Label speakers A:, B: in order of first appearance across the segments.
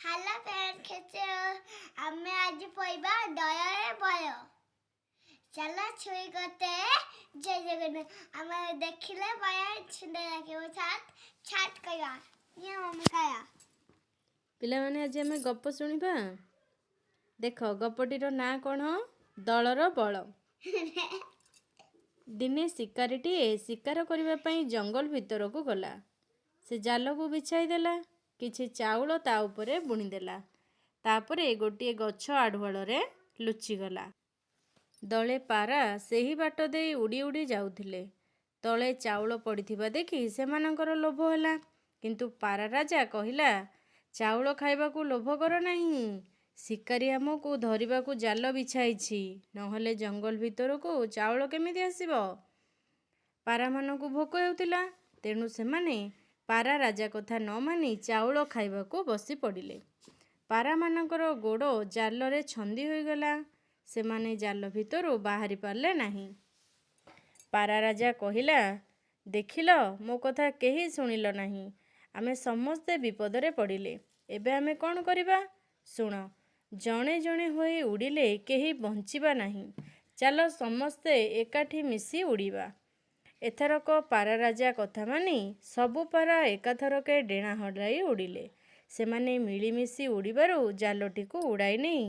A: Hello friend, ଆମେ ଆଜି ପଢିବା ଦଳରେ ବଳ। ଚାଲ ଛୁଇ ଗୋଟେ। ଜୟ ଜଗନ୍ନାଥ। ଆମେ ଦେଖିଲେ ବୟ ସୁନ୍ଦର ଲାଗିବ। ଛାତ ଛାତ କହିବା। ନିଅ ମମି, ଖାଇବା।
B: ପିଲାମାନେ, ଆଜି ଆମେ ଗପ ଶୁଣିବା। ଦେଖ, ଗପଟିର ନାଁ କ'ଣ? ଦଳର ବଳ। ଦିନେ ଶିକାରୀଟିଏ ଶିକାର କରିବା ପାଇଁ ଜଙ୍ଗଲ ଭିତରକୁ ଗଲା। ସେ ଜାଲକୁ ବିଛାଇ ଦେଲା, କିଛି ଚାଉଳ ତା ଉପରେ ବୁଣିଦେଲା। ତାପରେ ଗୋଟିଏ ଗଛ ଆଢ଼ୁଆଳରେ ଲୁଚିଗଲା। ଦଳେ ପାରା ସେହି ବାଟ ଦେଇ ଉଡ଼ି ଉଡ଼ି ଯାଉଥିଲେ। ତଳେ ଚାଉଳ ପଡ଼ିଥିବା ଦେଖି ସେମାନଙ୍କର ଲୋଭ ହେଲା। କିନ୍ତୁ ପାରା ରାଜା କହିଲା, "ଚାଉଳ ଖାଇବାକୁ ଲୋଭ କର ନାହିଁ। ଶିକାରୀ ଆମକୁ ଧରିବାକୁ ଜାଲ ବିଛାଇଛି। ନହେଲେ ଜଙ୍ଗଲ ଭିତରକୁ ଚାଉଳ କେମିତି ଆସିବ?" ପାରାମାନଙ୍କୁ ଭୋକ ହେଉଥିଲା। ତେଣୁ ସେମାନେ ପାରା ରାଜା କଥା ନ ମାନି ଚାଉଳ ଖାଇବାକୁ ବସି ପଡ଼ିଲେ। ପାରାମାନଙ୍କର ଗୋଡ଼ ଜାଲରେ ଛନ୍ଦି ହୋଇଗଲା। ସେମାନେ ଜାଲ ଭିତରୁ ବାହାରି ପାରିଲେ ନାହିଁ। ପାରା ରାଜା କହିଲା, "ଦେଖିଲ, ମୋ କଥା କେହି ଶୁଣିଲ ନାହିଁ। ଆମେ ସମସ୍ତେ ବିପଦରେ ପଡ଼ିଲେ। ଏବେ ଆମେ କ'ଣ କରିବା? ଶୁଣ, ଜଣେ ଜଣେ ହୋଇ ଉଡ଼ିଲେ କେହି ବଞ୍ଚିବା ନାହିଁ। ଚାଲ, ସମସ୍ତେ ଏକାଠି ମିଶି ଉଡ଼ିବା।" ଏଥରକ ପାରା ରାଜା କଥା ମାନି ସବୁ ପାରା ଏକାଥରକେ ଡେଣା ହଲାଇ ଉଡ଼ିଲେ। ସେମାନେ ମିଳିମିଶି ଉଡ଼ିବାରୁ ଜାଲଟିକୁ ଉଡ଼ାଇ ନେଇ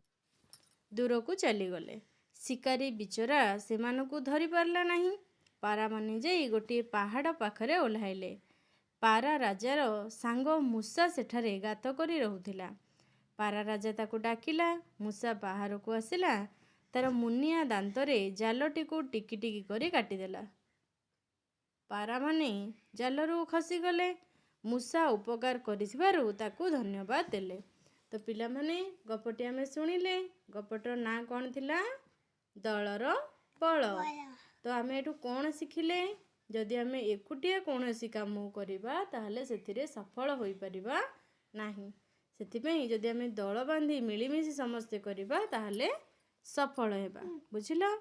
B: ଦୂରକୁ ଚାଲିଗଲେ। ଶିକାରୀ ବିଚରା ସେମାନଙ୍କୁ ଧରିପାରିଲା ନାହିଁ। ପାରାମାନେ ଯାଇ ଗୋଟିଏ ପାହାଡ଼ ପାଖରେ ଓହ୍ଲାଇଲେ। ପାରା ରାଜାର ସାଙ୍ଗ ମୂଷା ସେଠାରେ ଗାତ କରି ରହୁଥିଲା। ପାରା ରାଜା ତାକୁ ଡାକିଲା। ମୂଷା ବାହାରକୁ ଆସିଲା। ତାର ମୁନିଆ ଦାନ୍ତରେ ଜାଲଟିକୁ ଟିକି ଟିକି କରି କାଟିଦେଲା। ପାରାମାନେ ଜାଲରୁ ଖସିଗଲେ। ମୂଷା ଉପକାର କରିଥିବାରୁ ତାକୁ ଧନ୍ୟବାଦ ଦେଲେ। ତ ପିଲାମାନେ, ଗପଟି ଆମେ ଶୁଣିଲେ। ଗପଟିର ନାଁ କ'ଣ ଥିଲା? ଦଳର ବଳ। ତ ଆମେ ଏଠୁ କ'ଣ ଶିଖିଲେ? ଯଦି ଆମେ ଏକୁଟିଆ କୌଣସି କାମ କରିବା, ତାହେଲେ ସେଥିରେ ସଫଳ ହୋଇପାରିବା ନାହିଁ। ସେଥିପାଇଁ ଯଦି ଆମେ ଦଳ ବାନ୍ଧି ମିଳିମିଶି ସମସ୍ତେ କରିବା, ତାହେଲେ ସଫଳ ହେବା। ବୁଝିଲ?